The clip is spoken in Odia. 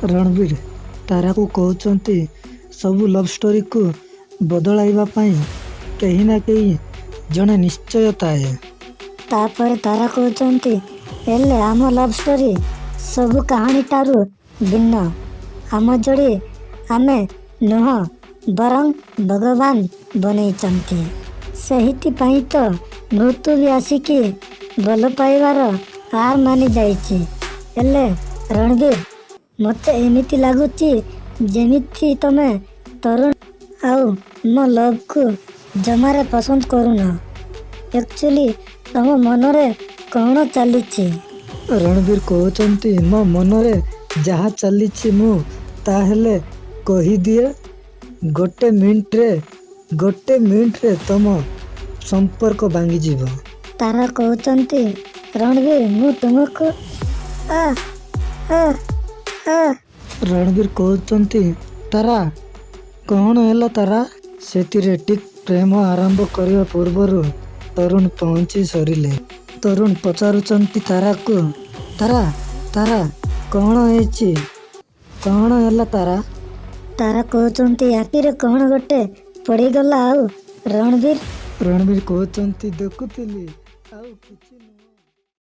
ରଣବୀର ତାରାକୁ କହୁଛନ୍ତି, ସବୁ ଲଭ୍ ଷ୍ଟୋରିକୁ ବଦଳାଇବା ପାଇଁ କେହି ନା କେହି ଜଣେ ନିଶ୍ଚୟ ଥାଏ। ତାପରେ ତାରା କହୁଛନ୍ତି, ହେଲେ ଆମ ଲଭ୍ ଷ୍ଟୋରି ସବୁ କାହାଣୀଠାରୁ ଭିନ୍ନ। ଆମ ଯୋଡ଼ି ଆମେ ନୁହଁ, ବରଂ ଭଗବାନ ବନେଇଛନ୍ତି। ସେଇଥିପାଇଁ ତ ମୃତ୍ୟୁ ବି ଆସିକି ଭଲ ପାଇବାର ହାର ମାନି ଯାଇଛି। ହେଲେ ରଣବୀର, ମୋତେ ଏମିତି ଲାଗୁଛି ଯେମିତି ତମେ ତରୁଣ ଆଉ ମୋ ଲଭ୍କୁ ଜମାରେ ପସନ୍ଦ କରୁନ। ଆକ୍ଚୁଆଲି ତମ ମନରେ କ'ଣ ଚାଲିଛି? ରଣବୀର କହୁଛନ୍ତି, ମୋ ମନରେ ଯାହା ଚାଲିଛି ମୁଁ ତାହେଲେ କହିଦିଏ। ଗୋଟେ ମିନିଟ୍ରେ ତମ ସମ୍ପର୍କ ଭାଙ୍ଗିଯିବ। ତାରା କହୁଛନ୍ତି, ରଣବୀର, ମୁଁ ତୁମକୁ ଆ ଆ ଆ। ରଣବୀର କହୁଛନ୍ତି, ତାରା, କ'ଣ ହେଲା ତାରା? ସେଥିରେ ଠିକ୍ ପ୍ରେମ ଆରମ୍ଭ କରିବା ପୂର୍ବରୁ ତରୁଣ ପହଞ୍ଚି ସରିଲେ। ତରୁଣ ପଚାରୁଛନ୍ତି ତାରାକୁ, ତାରା, ତାରା, କ'ଣ ହେଇଛି? କ'ଣ ହେଲା ତାରା? ତାରା କହୁଛନ୍ତି, ଆଖିରେ କ'ଣ ଗୋଟେ ପଡ଼ିଗଲା ଆଉ ରଣବୀର। ରଣବୀର କହୁଛନ୍ତି, ଦେଖୁଥିଲି, ଆଉ କିଛି ନୁହେଁ।